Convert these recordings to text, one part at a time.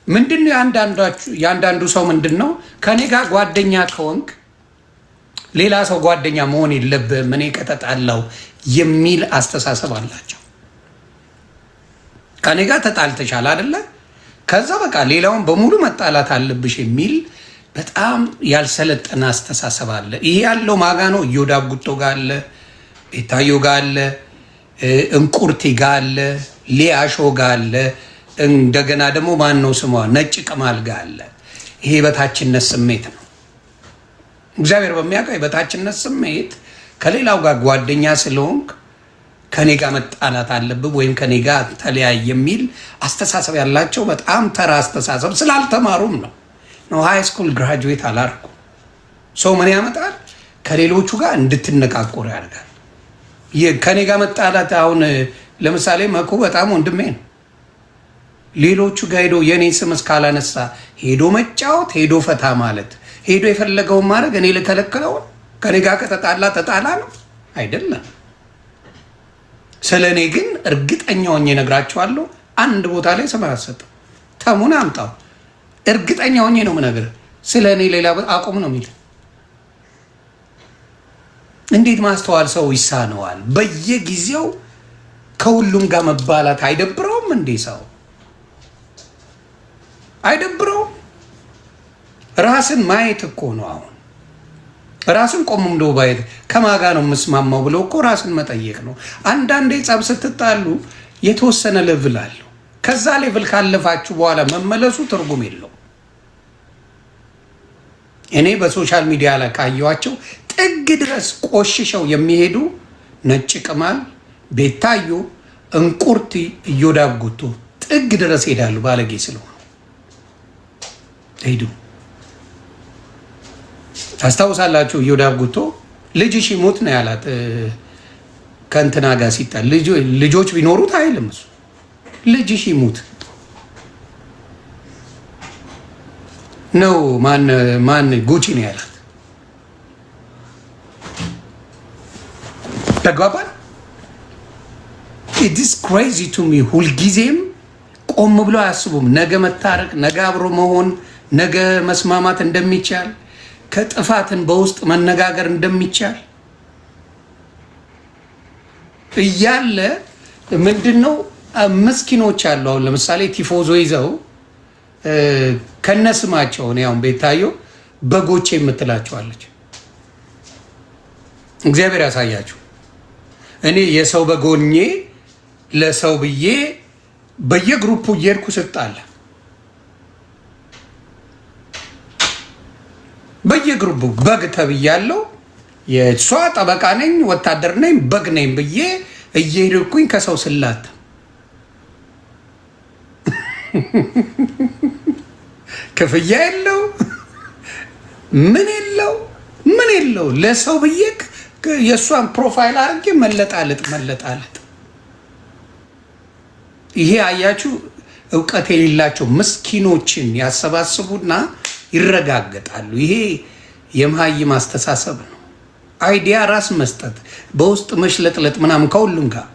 ምንድን ነው የአንዳንዱ ሰው ምንድን ነው፣ ከኔ ጋር ጓደኛ ከሆንክ ሌላ ሰው ጓደኛ መሆን የለብህም፣ እኔ ከተጣላው የሚል አስተሳሰብ አላቸው። ከኔ ጋር ተጣልተሻል አይደለ? ከዛ በቃ ሌላውን በሙሉ መጣላት አለብሽ የሚል በጣም ያልሰለጠነ አስተሳሰብ አለ። ይሄ ያለው ማጋ ነው። እዮዳብ ጉቶ ጋ አለ፣ ቤታዮ ጋ አለ፣ እንቁርቲ ጋ አለ፣ ሊያሾ ጋ አለ። እንደገና ደግሞ ማን ነው ስሟ ነጭ ቅማል ጋ አለ። ይሄ የበታችነት ስሜት ነው። እግዚአብሔር በሚያውቀው የበታችነት ስሜት ከሌላው ጋር ጓደኛ ስለሆንክ ከኔ ጋር መጣላት አለብህ ወይም ከኔ ጋር ተለያይ የሚል አስተሳሰብ ያላቸው በጣም ተራ አስተሳሰብ ስላልተማሩም ነው። No high school graduate አላርኩ ሰው ምን ያመጣል? ከሌሎቹ ጋር እንድትነቃቆሩ ያደርጋል። ከኔ ጋር መጣላት አሁን ለምሳሌ መኩ በጣም ወንድሜ ነው። ሌሎቹ ጋር ሄዶ የኔ ስም እስካላነሳ ሄዶ መጫወት፣ ሄዶ ፈታ ማለት፣ ሄዶ የፈለገውን ማድረግ እኔ ልከለክለው? ከኔ ጋር ከተጣላ ተጣላ ነው አይደለም። ስለ እኔ ግን እርግጠኛ ሆኜ እነግራቸዋለሁ። አንድ ቦታ ላይ ስም አያሰጥም። ተሙን አምጣው። እርግጠኛ ሆኜ ነው የምነግርህ። ስለ እኔ ሌላ አቁም ነው የሚል። እንዴት ማስተዋል ሰው ይሳነዋል? በየጊዜው ከሁሉም ጋር መባላት አይደብረውም እንዴ? ሰው አይደብረውም? ራስን ማየት እኮ ነው። አሁን ራስን ቆም ብሎ ማየት፣ ከማጋ ነው የምስማማው ብሎ እኮ ራስን መጠየቅ ነው። አንዳንዴ ጸብ ስትጣሉ የተወሰነ level አለው። ከዛ level ካለፋችሁ በኋላ መመለሱ ትርጉም የለውም። እኔ በ social media ላይ ካየኋቸው ጥግ ድረስ ቆሽሸው የሚሄዱ ነጭ ቅማል፣ ቤታዮ፣ እንቁርቲ፣ እዮዳብ ጉቶ ጥግ ድረስ ሄዳሉ። ባለጌ ስለሆኑ ሄዱ። ታስታውሳላችሁ? እዮዳብ ጉቶ ልጅሽ ይሙት ነው ያላት ከእንትና ጋር ሲጣል፣ ልጆች ቢኖሩት አይልም እሱ፣ ልጅሽ ይሙት ነው። ማን ማን ጉቺ ነው ያላት። ተግባባል። It's crazy to me። ሁልጊዜም ቆም ብሎ አያስቡም። ነገ መታረቅ፣ ነገ አብሮ መሆን፣ ነገ መስማማት እንደሚቻል፣ ከጥፋትን በውስጥ መነጋገር እንደሚቻል እያለ ምንድን ነው ምስኪኖች አሉ። አሁን ለምሳሌ ቲፎዞ ይዘው ከነስማቸው እኔ አሁን ቤታዮ በጎቼ የምትላቸዋለች። እግዚአብሔር ያሳያችሁ። እኔ የሰው በጎኜ ለሰው ብዬ በየ group ኡ እየሄድኩ ስጣለ በየ group ኡ በግ ተብያለሁ። የእሷ ጠበቃ ነኝ፣ ወታደር ነኝ፣ በግ ነኝ ብዬ እየሄድኩኝ ከሰው ስላት ክፍያ የለው፣ ምን የለው፣ ምን የለው፣ ለሰው ብዬ የእሷን profile አድርጌ መለጣለጥ መለጣለጥ። ይሄ አያችሁ፣ እውቀት የሌላቸው ምስኪኖችን ያሰባስቡና ይረጋገጣሉ። ይሄ የመሀይም አስተሳሰብ ነው። Idea ራስ መስጠት፣ በውስጥ መሽለጥለጥ ምናምን ከሁሉም ጋር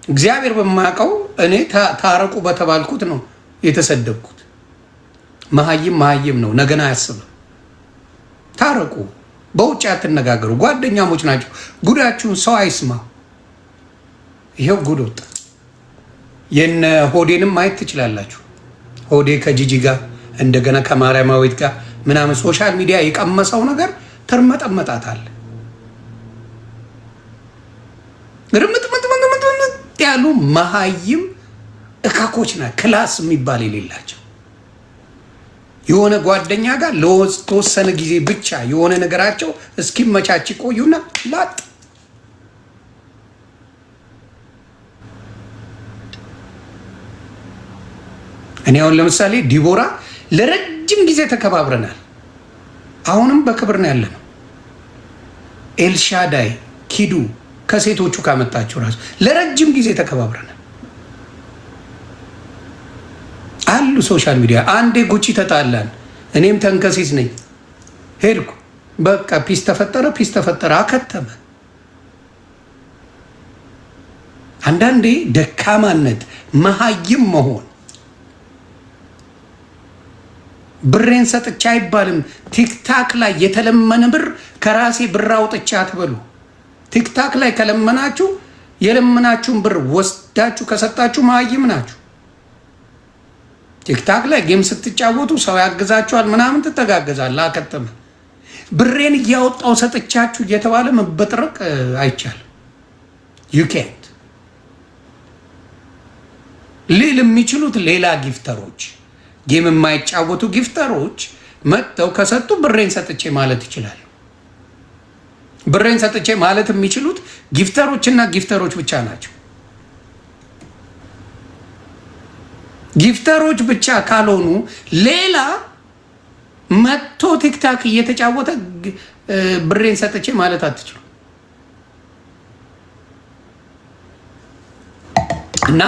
እግዚአብሔር በማያውቀው እኔ ታረቁ በተባልኩት ነው የተሰደብኩት። መሀይም መሀይም ነው፣ ነገን አያስብም። ታረቁ፣ በውጭ አትነጋገሩ። ጓደኛሞች ናቸው። ጉዳችሁን ሰው አይስማ። ይሄው ጉድ ወጣ። የነ ሆዴንም ማየት ትችላላችሁ። ሆዴ ከጂጂ ጋር እንደገና ከማርያማዊት ጋር ምናምን social media የቀመሰው ነገር ትርመጠመጣታል። ርምጥምጥምጥምጥ ያሉ መሀይም እካኮች ና class የሚባል የሌላቸው የሆነ ጓደኛ ጋር ለተወሰነ ጊዜ ብቻ የሆነ ነገራቸው እስኪመቻች ቆዩና ላጥ። እኔ አሁን ለምሳሌ ዲቦራ ለረጅም ጊዜ ተከባብረናል። አሁንም በክብር ነው ያለነው። ኤልሻዳይ ኪዱ ከሴቶቹ ካመጣቸው ራሱ ለረጅም ጊዜ ተከባብረናል አሉ። Social media አንዴ ጉቺ ተጣላን፣ እኔም ተንከሲስ ነኝ ሄድኩ። በቃ peace ተፈጠረ፣ peace ተፈጠረ፣ አከተመ። አንዳንዴ ደካማነት መሀይም መሆን ብሬን ሰጥቼ አይባልም። TikTok ላይ የተለመነ ብር ከራሴ ብር አውጥቼ አትበሉ። TikTok ላይ ከለመናችሁ የለመናችሁን ብር ወስዳችሁ ከሰጣችሁ መሀይም ናችሁ። TikTok ላይ game ስትጫወቱ ሰው ያግዛችኋል፣ ምናምን ትተጋገዛል። አከተመ። ብሬን እያወጣው ሰጥቻችሁ እየተባለ መበጥረቅ አይቻልም። ዩ ኬንት ሊል የሚችሉት ሌላ gifter ኦች፣ game የማይጫወቱ gifter ኦች መጥተው ከሰጡ ብሬን ሰጥቼ ማለት ይችላሉ። ብሬን ሰጥቼ ማለት የሚችሉት gifter ኦች እና gifter ኦች ብቻ ናቸው። Gifter ኦች ብቻ ካልሆኑ ሌላ መጥቶ TikTok እየተጫወተ ብሬን ሰጥቼ ማለት አትችሉ። እና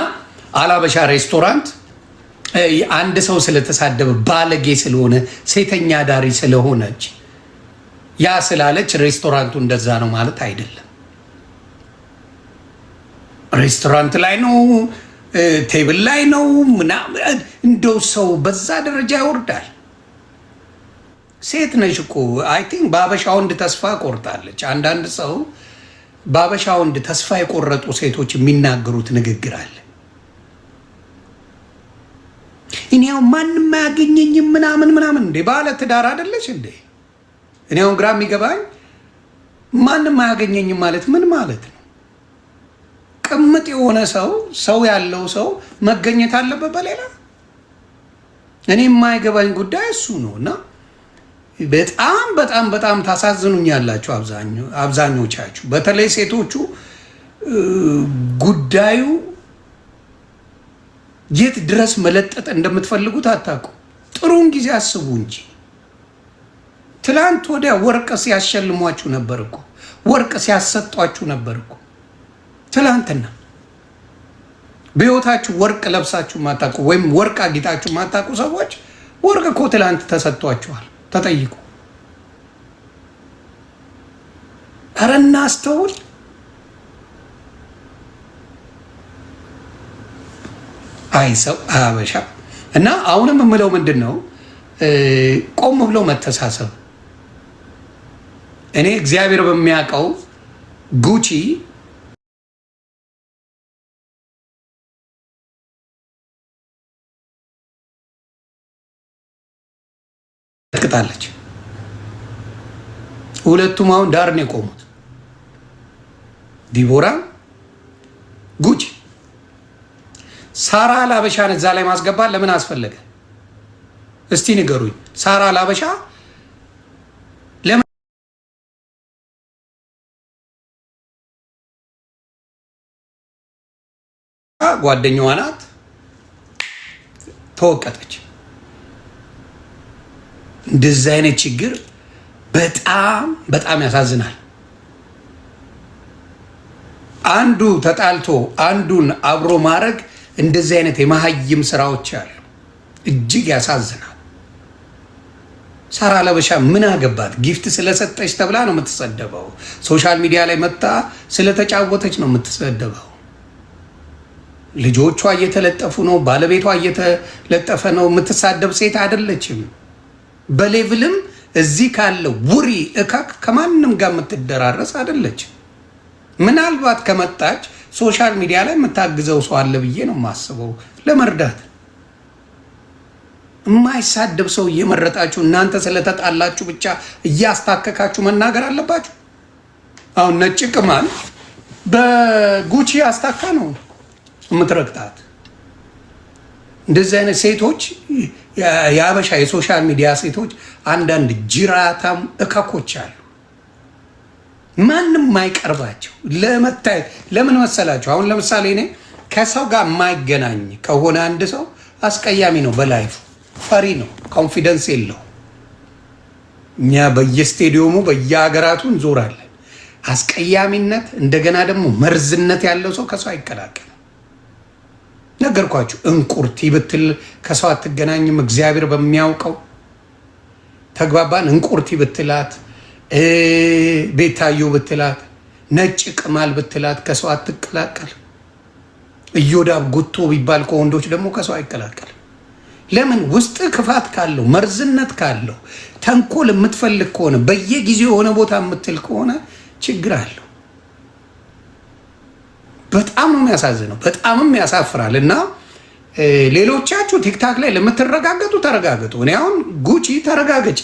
አላበሻ ሬስቶራንት አንድ ሰው ስለተሳደበ፣ ባለጌ ስለሆነ፣ ሴተኛ አዳሪ ስለሆነች፣ ያ ስላለች ሬስቶራንቱ እንደዛ ነው ማለት አይደለም። ሬስቶራንት ላይ ነው፣ table ላይ ነው ምናምን፣ እንደው ሰው በዛ ደረጃ ይወርዳል። ሴት ነሽ እኮ። I think በአበሻ ወንድ ተስፋ ቆርጣለች። አንዳንድ ሰው በአበሻ ወንድ ተስፋ የቆረጡ ሴቶች የሚናገሩት ንግግር አለ። እኔ ያው ማንም አያገኘኝም ምናምን ምናምን። እንዴ፣ ባለ ትዳር አይደለች እንዴ? እኔ አሁን ግራ የሚገባኝ ማንም አያገኘኝም ማለት ምን ማለት ነው? ቅምጥ የሆነ ሰው፣ ሰው ያለው ሰው መገኘት አለበት በሌላ። እኔ የማይገባኝ ጉዳይ እሱ ነው። እና በጣም በጣም በጣም ታሳዝኑኛላችሁ አብዛኞቻችሁ፣ በተለይ ሴቶቹ። ጉዳዩ የት ድረስ መለጠጥ እንደምትፈልጉት አታውቁ። ጥሩን ጊዜ አስቡ እንጂ። ትላንት ወዲያ ወርቅ ሲያሸልሟችሁ ነበር እኮ፣ ወርቅ ሲያሰጧችሁ ነበር እኮ። ትላንትና በሕይወታችሁ ወርቅ ለብሳችሁ ማታውቁ ወይም ወርቅ አጊጣችሁ ማታውቁ ሰዎች ወርቅ እኮ ትላንት ተሰጥቷችኋል። ተጠይቁ። ኧረ እናስተውል። አይ ሰው አበሻ። እና አሁንም የምለው ምንድን ነው፣ ቆም ብሎ መተሳሰብ። እኔ እግዚአብሔር በሚያውቀው ጉቺ ቅጣለች። ሁለቱም አሁን ዳር ነው የቆሙት። ዲቦራ፣ ጉቺ፣ ሳራ ላበሻን እዛ ላይ ማስገባት ለምን አስፈለገ? እስቲ ንገሩኝ። ሳራ ላበሻ ለምን ጓደኛዋ ናት፣ ተወቀጠች። እንደዚህ አይነት ችግር በጣም በጣም ያሳዝናል። አንዱ ተጣልቶ አንዱን አብሮ ማድረግ እንደዚህ አይነት የመሀይም ስራዎች አሉ። እጅግ ያሳዝናል። ሳራ ለበሻ ምን አገባት? Gift ስለሰጠች ተብላ ነው የምትሰደበው። Social media ላይ መጣ ስለተጫወተች ነው የምትሰደበው። ልጆቿ እየተለጠፉ ነው፣ ባለቤቷ እየተለጠፈ ነው። የምትሳደብ ሴት አይደለችም። በ level ም እዚህ ካለ ውሪ እካክ ከማንም ጋር የምትደራረስ አይደለችም። ምናልባት ከመጣች social media ላይ የምታግዘው ሰው አለ ብዬ ነው የማስበው ለመርዳት። የማይሳደብ ሰው እየመረጣችሁ እናንተ ስለተጣላችሁ ብቻ እያስታከካችሁ መናገር አለባችሁ። አሁን ነጭ ቅማል በጉቺ አስታካ ነው የምትረግጣት። እንደዚህ አይነት ሴቶች፣ የአበሻ የ social media ሴቶች አንዳንድ ጅራታም እከኮች አሉ። ማንም ማይቀርባቸው ለመታየት። ለምን መሰላቸው? አሁን ለምሳሌ እኔ ከሰው ጋር የማይገናኝ ከሆነ አንድ ሰው አስቀያሚ ነው፣ በ life ኡ ፈሪ ነው፣ confidence የለው። እኛ በየስቴዲየሙ በየሀገራቱ እንዞራለን። አስቀያሚነት እንደገና ደግሞ መርዝነት ያለው ሰው ከሰው አይቀላቀልም። ነገርኳችሁ። እንቁርቲ ብትል ከሰው አትገናኝም። እግዚአብሔር በሚያውቀው ተግባባን። እንቁርቲ ብትላት፣ ቤታዮ ብትላት፣ ነጭ ቅማል ብትላት ከሰው አትቀላቀል። እዮዳብ ጉቶ ቢባል ከወንዶች ደግሞ ከሰው አይቀላቀልም። ለምን ውስጥ ክፋት ካለው፣ መርዝነት ካለው፣ ተንኮል የምትፈልግ ከሆነ፣ በየጊዜው የሆነ ቦታ የምትል ከሆነ ችግር አለው። በጣም ነው የሚያሳዝነው፣ በጣምም ያሳፍራል። እና ሌሎቻችሁ TikTok ላይ ለምትረጋገጡ ተረጋገጡ። እኔ አሁን ጉቺ ተረጋገጭ፣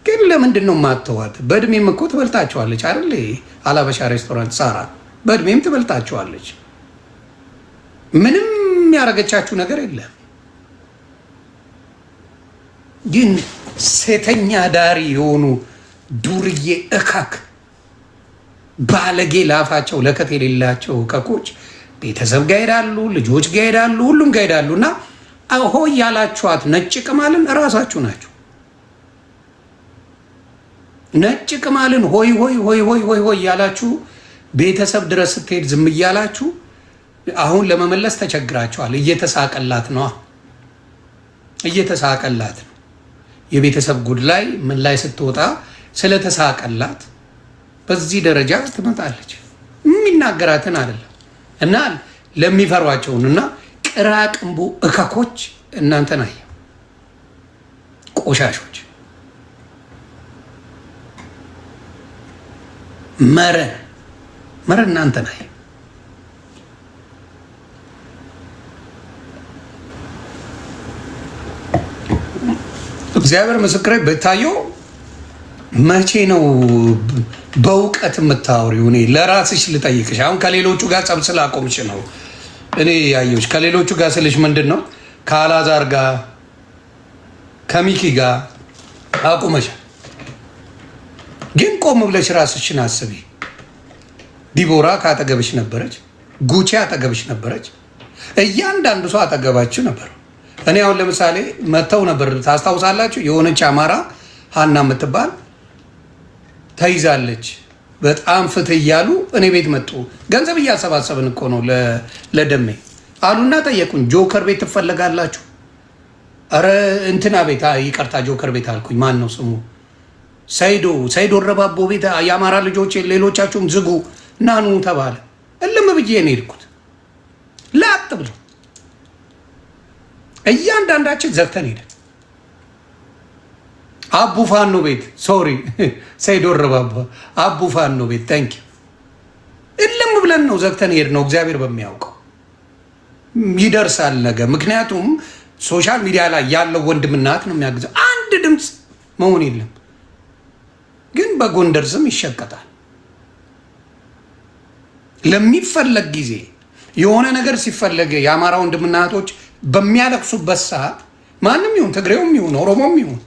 ግን ለምንድን ነው የማትተዋት? በእድሜም እኮ ትበልጣቸዋለች አይደል? አላበሻ ሬስቶራንት ሳራ በእድሜም ትበልጣቸዋለች። ምንም ያደረገቻችሁ ነገር የለም። ግን ሴተኛ ዳሪ የሆኑ ዱርዬ እካክ ባለጌ ላፋቸው ለከት የሌላቸው እከኮች ቤተሰብ ጋር ሄዳሉ፣ ልጆች ጋር ሄዳሉ፣ ሁሉም ጋር ሄዳሉ። እና ሆይ ያላችኋት ነጭ ቅማልን እራሳችሁ ናችሁ። ነጭ ቅማልን ሆይ ሆይ ሆይ ሆይ ሆይ ሆይ ያላችሁ ቤተሰብ ድረስ ስትሄድ ዝም እያላችሁ አሁን ለመመለስ ተቸግራችኋል። እየተሳቀላት ነው፣ እየተሳቀላት ነው። የቤተሰብ ጉድ ላይ ምን ላይ ስትወጣ ስለተሳቀላት በዚህ ደረጃ ትመጣለች። የሚናገራትን አይደለም እና ለሚፈሯቸውን እና ቅራቅንቦ እከኮች እናንተን አየ ቆሻሾች መረን መረን እናንተን አየ። እግዚአብሔር ምስክሬ ብታየው መቼ ነው በእውቀት የምታወሪው? እኔ ለራስሽ ልጠይቅሽ። አሁን ከሌሎቹ ጋር ጸብ ስላቆምሽ ነው እኔ ያየሁሽ። ከሌሎቹ ጋር ስልሽ ምንድን ነው ከአላዛር ጋር ከሚኪ ጋር አቁመሻል። ግን ቆም ብለሽ ራስሽን አስቢ። ዲቦራ ከአጠገብሽ ነበረች፣ ጉቼ አጠገብሽ ነበረች፣ እያንዳንዱ ሰው አጠገባችሁ ነበር። እኔ አሁን ለምሳሌ መተው ነበር ታስታውሳላችሁ? የሆነች አማራ ሀና የምትባል ተይዛለች በጣም ፍትህ እያሉ እኔ ቤት መጡ። ገንዘብ እያሰባሰብን እኮ ነው ለደሜ አሉና ጠየቁኝ። ጆከር ቤት ትፈለጋላችሁ? ኧረ እንትና ቤት ይቅርታ፣ ጆከር ቤት አልኩኝ። ማን ነው ስሙ? ሰይዶ ሰይዶ ረባቦ ቤት የአማራ ልጆች ሌሎቻችሁም ዝጉ ናኑ ተባለ። እልም ብዬ ነው የሄድኩት። ላጥ ብሎ እያንዳንዳችን ዘግተን ሄደን አቡ ፋኖ ቤት sorry ሰይዶ ረባቦ አቡ ፋኖ ቤት thank you እልም ብለን ነው ዘግተን ሄድ ነው። እግዚአብሔር በሚያውቀው ይደርሳል ነገ። ምክንያቱም social media ላይ ያለው ወንድምናት ነው የሚያግዘው። አንድ ድምፅ መሆን የለም ግን በጎንደር ስም ይሸቀጣል። ለሚፈለግ ጊዜ የሆነ ነገር ሲፈለግ የአማራ ወንድምና እህቶች በሚያለቅሱበት ሰዓት ማንም ይሁን ትግሬውም ይሁን ኦሮሞም ይሁን